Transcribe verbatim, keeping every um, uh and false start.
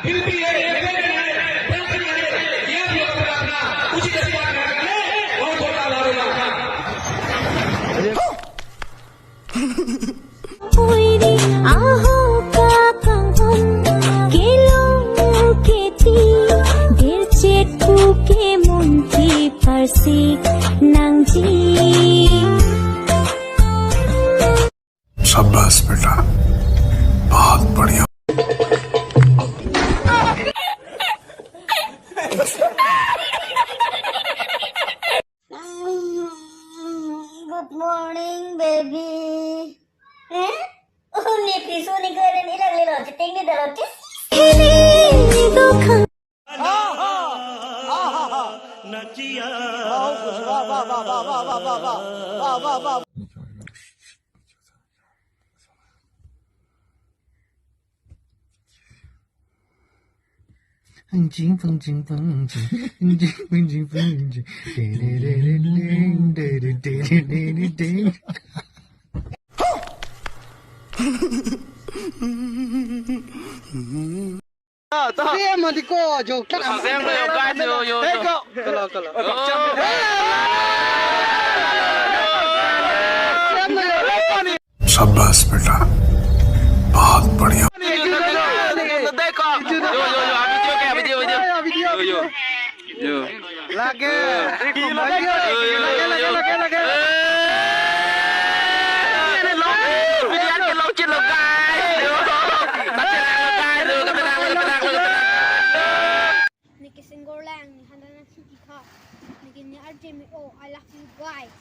फिर भी ये एक बेटी है, बेटी है, ये भी अपना अपना उचित स्थान में रखिए और बोलता मारूंगा। Oiri aho ka kanghon kelong keti derchet pu ke munti parsi nangji. शाबाश बेटा, बहुत बढ़िया। Good morning, baby. Eh? Oh, ni pisu ni keren ilang lelo, jeting ni dalo tis. Jing pung, jing pung, jing, jing pung, jing pung, jing. Dia mati ko jo. Sem lo, guys, yo, yo, yo. Hey, ko. Kalo, kalo. शाबाश बेटा, बहुत बढ़िया। देखो। यो, यो, यो, अभी जो क्या, अभी जो, अभी जो। यो, यो। यो। Lagi. Lagi, lagi, lagi, lagi, lagi. Biar ke locin lo, guys. Yo. Niki single lang, ni handa na siki kha. Niki ni R J mi, oh, I love you guys.